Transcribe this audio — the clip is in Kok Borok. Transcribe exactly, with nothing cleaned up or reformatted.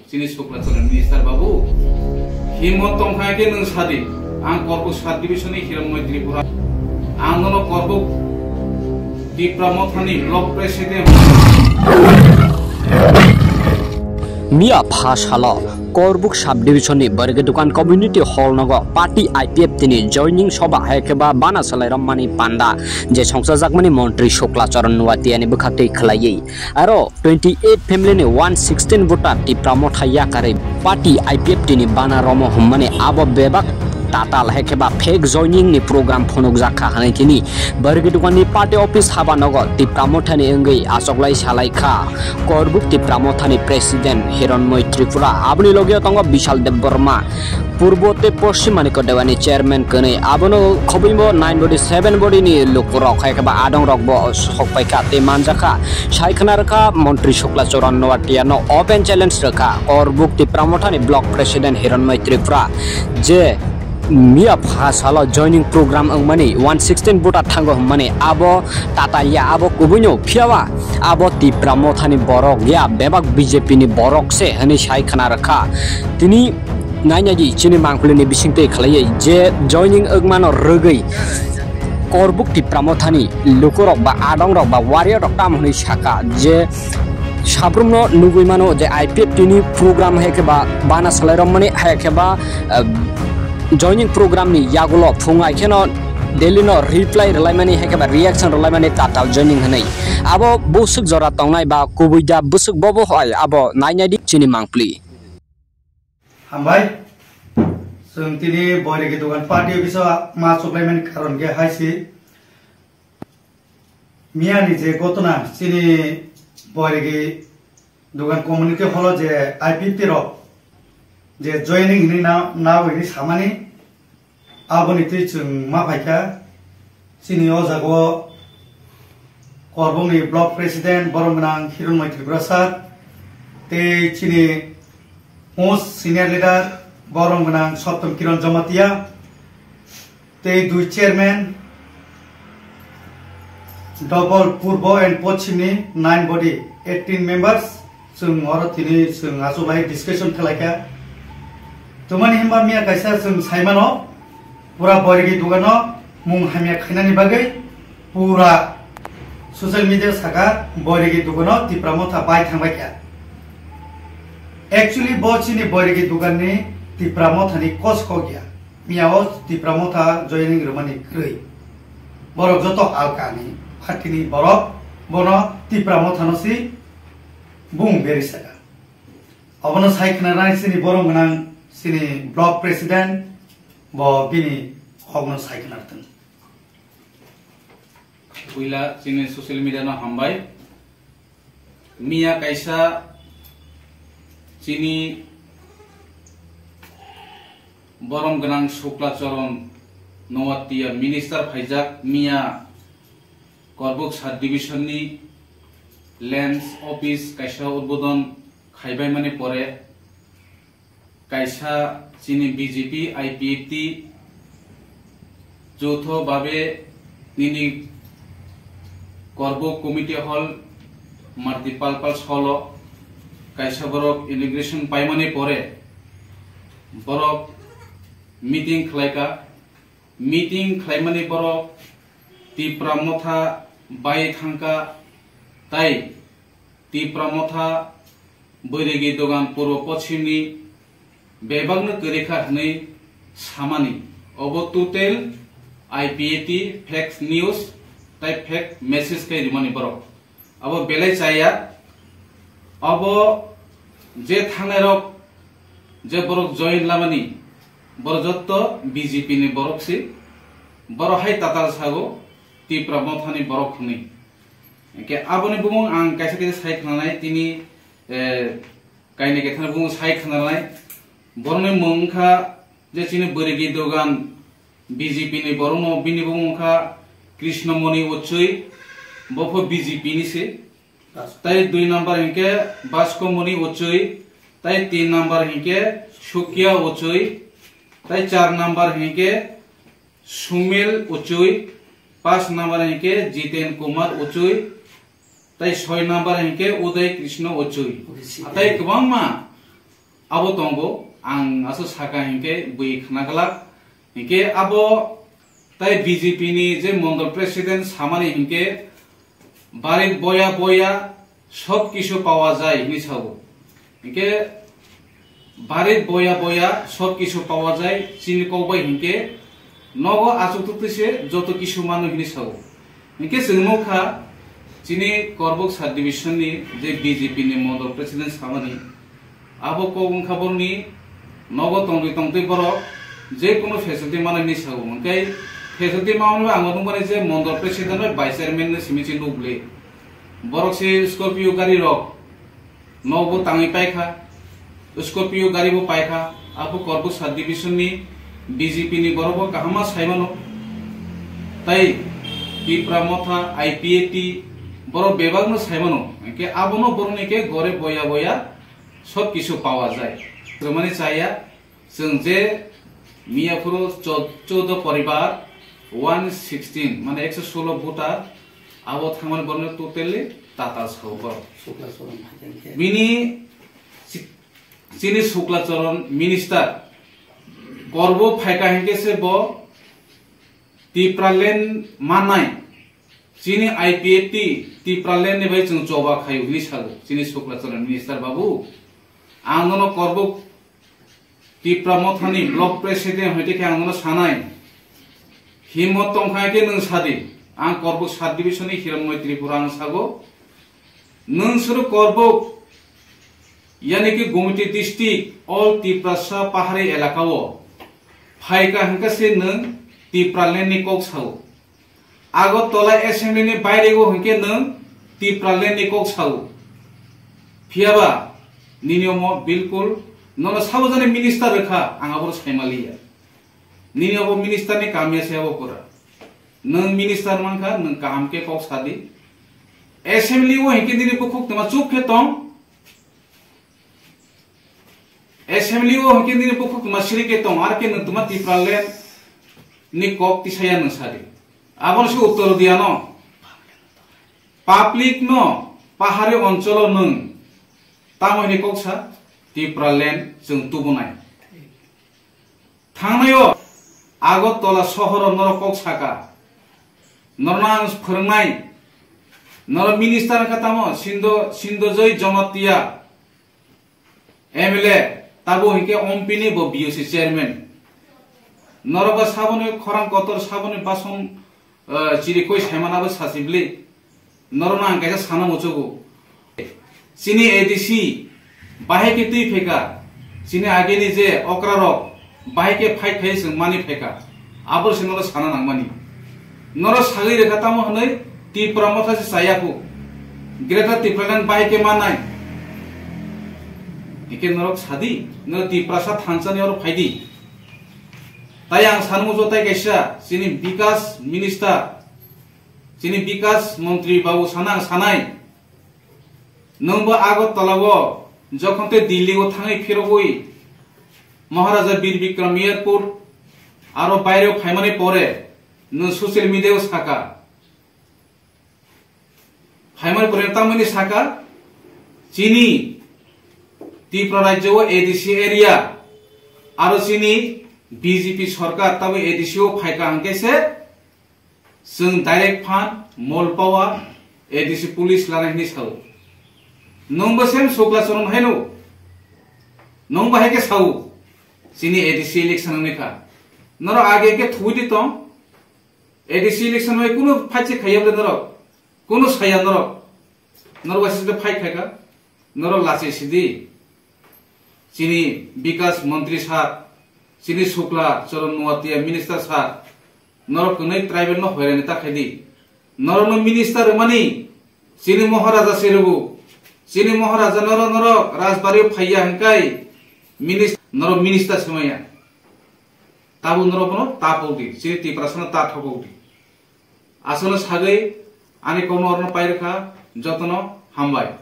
Chini Sukla Charan Minister babu, himot tongkha khe nwng sadi, ang Korbuk sub division ni Hiranmoy Tripura, ang nono Korbuk Tipra Mothani block president. Miya pha salo Korbuk sub division ni Barigwi Dukan community hall nogo party I P F T ni joining soba hai khe ba bana salai romani panda je songchajakmani montri Sukla Charan Nuatia ni bwkhak twi khwlaiwi aro twenty eight family ni one sixteen voter Tipra Motha yakarwi party I P F T ni bana romo hwnmani abo bebak tatal hai khe ba fake joining ni program phunukjak kha hwnwi tini Barigwi Dukan ni party office haba nogo Tipra Motha ni wngwi achoklai salai kha Korbuk Tipra Motha ni president Hiranmoy Tripura, aboni loge tongo Bishal Debbarma, Purbo tei Poschim Manikya Dewani chairman kwnwi. Abono khobwimo nine body, seven body ni lukurok hai khe ba adongrok bo sok pai kha tei manjakha. Sai khna rwkha montri Sukla Charan Nuatia no open challenge rwkha Korbuk Tipra Motha ni block president Hiranmoy Tripura je miya pha salo joining program wngmani one sixteen voter thango hwnmani abo tatal ya, abo kubui no, phiya ba abo Tipra Motha ni borok ya, bebak B J P ni borok se hwnwi sai khna rwkha. Tini nainai di chini mangpili ni bising twi khlaiwi je joining wngmano rwgwi Korbuk Tipra Mothani lukurok ba adongrok ba warrior rok tam hwnwi saka je sabrumno nugwi mano je I P F T ni program hai khe ba bana salai romani hai khe ba, eh, joining program ni yagulo phung ai kheno Delhi no reply rwlaimani hai khe ba reaction rwlaimani tatal joining hwnwi. Abo bwswk jora tongnai ba kubui da bwswk bobo hai abo nainai di chini mangpili. Hambai. Chwng tini Boiregi Dogan party office o ma chuklaimani karon khe hai si. Miyani je gotona chini Boiregi Dogan community hall o je I P F T rok je joining hinwi na, na hinwi samani. Aboni twi chwng ma phaikha chini o jaga o Korbokni block president borom gwnang Hiranmoy Tripura sir, tei chini most senior leader borom gwnang Sottom Kiran Jamatia, tei dui chairman double Purbo and Poschimni nine body eighteen members. Chwng oro tini chwng achuk bai discussion khlaikha. Tumani himba miya kaisa chwng saimano pura Boiregi Dogano mung hamya khainani bagwi pura social media saka Boiregi Dogano Tipra Motha bai thangbaikha. Actually bo chini Boiregi Doganni Tipra Mothani kos kok ya. Miya o Tipra Motha joining rwmani kwrwi. Borok joto alkani party ni borok bono Tipra Mothano si bung beri saka. Obono sai khna nai chini borom gwnang chini block president bo bini kokno sai khna rwthwng. Puila chini social media no hambai. Miya kaisa chini borom gwnang Sukla Charan Noatia minister phaijak miya Korbuk sub division ni lands office kaisa udbodon khaibaimani pore kaisa chini B J P I P F T joutho babe nini Korbuk committee hall Marti Palpal solo kaisa borok inauguration paimani pore borok meeting khlaika. Meeting khlaimani borok Tipra Motha bai thangka tai Tipra Motha Boiregi Dogan Purbo Poschimni bebakno kwrwi kha hwnwi samani. Obo total I P A T fake news tai fake message khe rimani borok. Abo belai chaya. Abo je thangnairok je borok join lamani borok jotto B J P ni borok si. Borok hai tatal sago Tipra Mothani borok hwnwi. Hingke aboni bumung ang kaisa kaisa sai khnanai tini, eh, kainwi kethana bumung sai khnanai. Borokni mung wngkha je chini Boiregi Dogan B J P ni borokno bini bumung wngkha Krishnamoni Ochoi, bopho B J P ni se. Tai dui number hingke Baskomoni Ochoi, tai tin number hingke Sukya Ochoi, tai char number hingke Sumil Ochoi, pas number hingke Jiten Kumar Ochoi, tai soi number hingke Uday Krishna Ochoi. Atai kwbangma Abo tongo, ang aswk saka hinkhe bui khna glak. Hinkhe abo tai B J P ni je mondol president samani hinkhe, "Barit boya boya sob kisu pawa jai," hinwi sao. Hinkhe, "Barit boya boya sob kisu pawa jai," chini kok bai hinkhe, nogo achuk tuktwi se joto kisu mano hinwi sao. Hinkhe chwng nukha, chini Korbuk sub division ni je B J P ni mondol president samani, abo kok wngkha borokni nogo tongwi tongtwi borok je kono facility manwi hinwi sao. Hinkhe facility manwi ang nukmani je mondol president bai vice chairman no simi se nukle. Borok se Scorpio gari rok nogo tangwi paikha, Scorpio gari bo paikha, abo Korbuk sub division ni B J P ni borok bo kaham saimano. Tai Tipra Motha, I P F T borok bebak no saimano. Hinkhe abono borokni khe gore boya boya sob kisu pawa jai. Rwmani chaya, chwng je miyaphuru chod-, choudo poribar, one sixteen, mane ekso solo voter, abo thangmani borokno totally tatal sao borok. Sukla Charan hai jani khe. Bini chi-, chini Sukla Charan minister, Korbuk phaikha hinkhe se bo Tipraland mannai. Chini I P F T Tipraland ni bai chwng choba khaio hinwi sago chini Sukla Charan minister babu. Ang nono Korbuk Tipra Mothani block president hoite khe ang nono sanai. Himmat tongkha khe nwng sadi. Ang Korbuk sub division ni Hiranmoy Tripura ang sago. Nwng suru Korbuk, yani ki Gumti district, all Tiprasa pahari elaka o phaikha hinkhe se nwng Tipraland ni kok sao. Agartala assembly ni baire o hinkhe nwng Tipraland ni kok sao. Phiyaba nini omo bilkul nono sabo jani minister rwkha, ang abo saimaliya. Nini obo minister ni kamya se abo pura. Nwng minister mankha, nwng kaham khe kok sadi. Assembly o hinkhe nini bukhuk tongma chup khe tong. Assembly o hinkhe nini bukhuk tongma siri khe tong, ar khe nwng tongma Tipraland ni kok tisaya nwng sadi. Abono se uttor diya no. Public no pahari oncholo nwng tamo hini kok sa, Tipraland chwng tubunai. Thangnaio Agartala sohoro norok kok saka. Norno ang phwrwngnai. Norok minister wngkha tamo Sindo, Sindojoy Jomatia M L A, tabo hinkhe Ompini bo B O C chairman. Norok ba saboni khorang kotor saboni bason, eh, chiri koi saimana bo sasibli. Norokno ang kaisa sana muchugo. Chini A D C bahai khe twi phaikha, chini agini je okra rok bahai khe fight khai chwng mani phaikha, abo se norok sana nangmani. Norok sagwi rwkha tamo hwnwi Tipra Motha se chaya khu, Greater Tipraland bahai khe manai. Hike norok sadi, norok Tiprasa thansa ni oro phaidi. Tai ang sana muchugo tai kaisa chini Bikas Minister, chini Bikas Montri babu sana ang sanai, nwng bo Agartala o jokhon tei Delhi o thangwi phirogwi Maharaja Bir Bikram Airport aro baire o phaimani pore nwng social media o saka, phaimani pore tamoni saka chini Tripura rajyo o A D C area aro chini B J P sorkar tabo A D C o phaikha hwnkhe se chwng direct phan mol power A D C police lana hinwi sao. Nwng bo same Sukla Charan haino. Nwng bo hai khe sao. Chini A D C election wngwi kha. Norok age khe thuwi di tong. A D C election bai kunu phachi khaiya bole norok. Kunu saya norok. Norok bai se fight khaika. Norok lachi sidi. Chini Bikas Montri sir, chini Sukla Charan Nuatia Minister sir, norok kwnwi tribal no hoirani ta khaidi. Norok no minister rwmani, chini Maharaja se rwgo. Chini Maharaja norok, norok Rajbari o phaiya hwnkhe minis-, norok minister se maya. Tabuk norok bono ta pokdi, chini Tiprasa no ta thokokdi. Aswkno sagwi ani kokno orno pairwkha, jotono hambai.